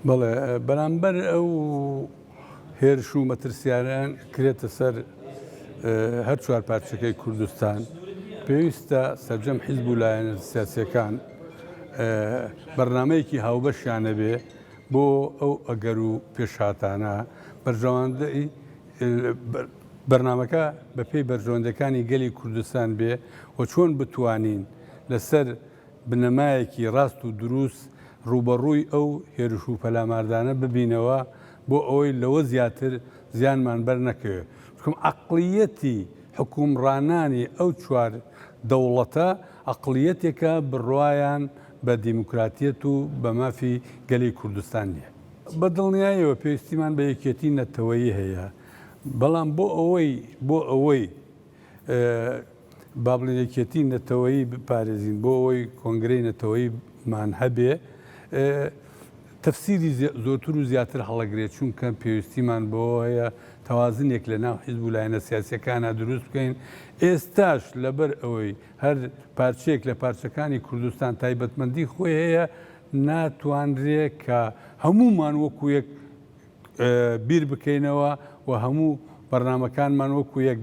بەڵێ بەرامبەر ئەو هێرش و مەترسیانەیان کرێتە سەر هەر چوار پارچەکەی کوردستان پێویستە سەرجەم حیزب و لایەنە سیاسیەکان بەرنامەیەکی هاوبەشیان هەبێ بۆ ئەو ئەگەر و پێشهاتانە بەرژەوەندی بەرنامەکە بە پێی بەرژەوەندەکانی گەلی کوردستان بێ و چۆن بتوانین لەسەر بنەمایەکی ڕاست و دروست ڕووبەڕووی ئەو هێرش و پەلاماردانە ببینەوە بۆ ئەوەی لەوە زیاتر زیانمان بەر نەکەوێت چونکە عەقڵیەتی حوکمڕانانی ئەو چوار دەوڵەتە عەقڵیەتێکە بڕوایان بە دیموکراتیەت و بە مافی گەلی کوردستان نیە. بە دڵنیایەوە پێویستیمان بە یەکێتی نەتەوەیی هەیە، بەڵام بۆ ئەوەی بۆ ئەوەی با بڵێین یەکێتی نەتەوەیی بپارێزین، بۆ ئەوەی کۆنگرەی نەتەوەییمان هەبێ، تەفسیری زۆرتر و زیاتر هەڵەگرێت، چونکە پێویستیمان بەوە هەیە تەوازنێک لە ناو حیزب و لایەنە سیاسییەکانا دروست بکەین، ئێستاش لەبەر ئەوەی هەر پارچەیەک لە پارچەکانی کوردستان تایبەتمەندی خۆی هەیە، ناتوانرێ کە هەموومان وەکو یەک بیر بکەینەوە و هەموو بەرنامەکانمان وەکو یەک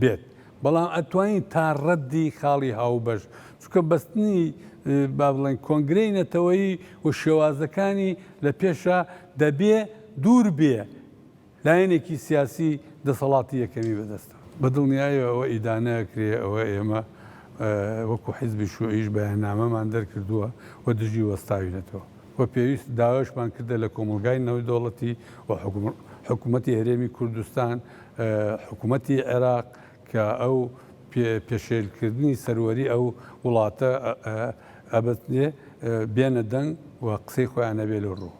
بێت بەڵام ئەتوانین تا ڕەدی خاڵی هاوبەش چونکە بەستنی با بڵێن کۆنگرەی نەتەوەیی و شێوازەکانی لە پێشە دەبێ دوور بێ لایەنێکی سیاسی دەسەڵاتی یەکەمی بەدەستە. بە دڵنیایەوە ئەوە ئیدانە ئەکرێ، ئەوە ئێمە وەکو حیزبی شوعیش بەیاننامەمان دەرکردووە و دژی وەستاوینەتەوە و پێویست داواشمان کردە لە کۆمەڵگای نێودەوڵەتی و حکوومەتی هەرێمی کوردستان، حکوومەتی عێراق کە ئەو پێشێلکردنی سەروەری ئەو وڵاتە ئەبەستنێ بێنە دەنگ و قسەی خۆیان هەبێ لەو ڕووە.